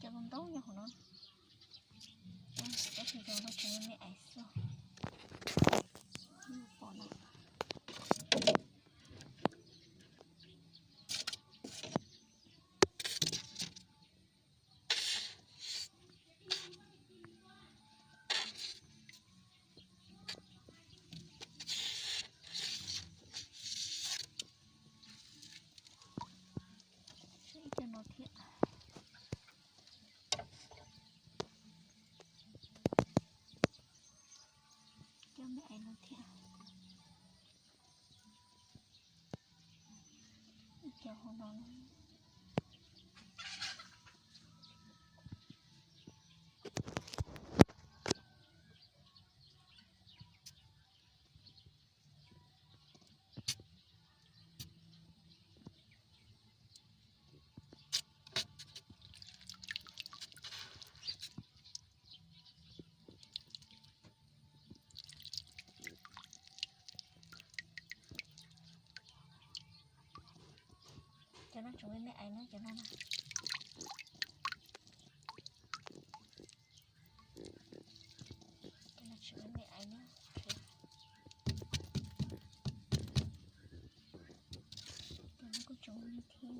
Cov ntoo ntoo nyob hauv no, tab sis cov no tseem me me aiv xwb. Pom no. Ib cov no thiab. Cov me aiv no thiab. Cov hauv no. Cov no tseem me me aiv na, cov no na. Cov no tseem me me aiv na. Cov no kuj tseem me thiab.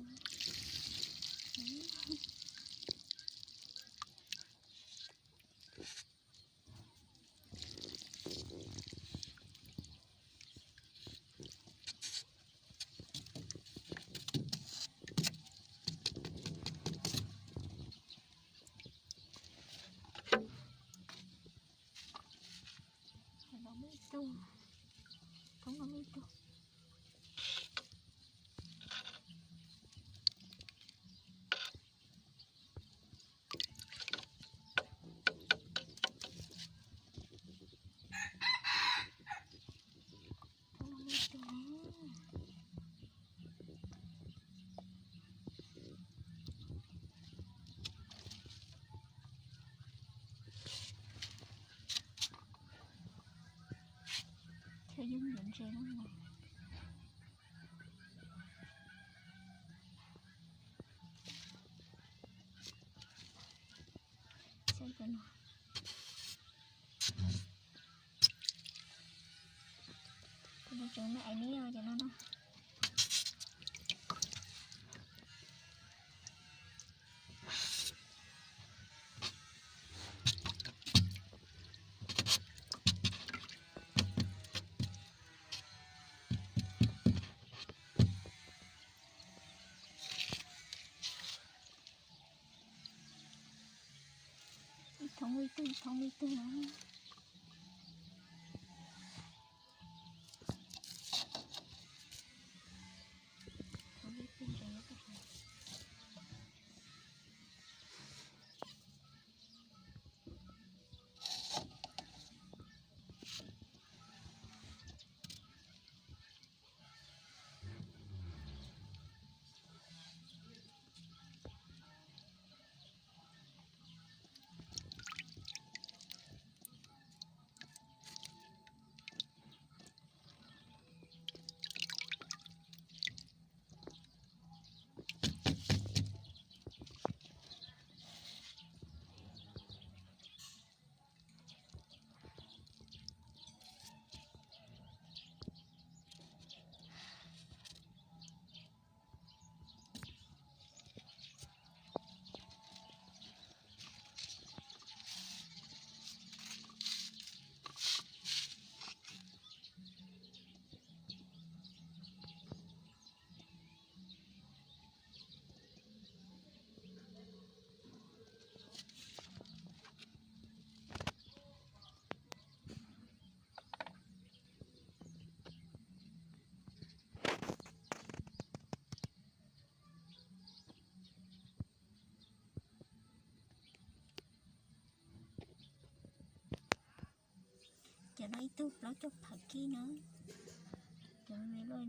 Cov no muaj ib tug, cov no muaj ib tug. Cov yeej yuav ntses no. Saib cov no. Cov no tseem me aiv ne, cov no no. Ib thoob ib tug, ib thoob ib tug no. Cov no ib tug plaub caug phav kib na. Cov me me luaj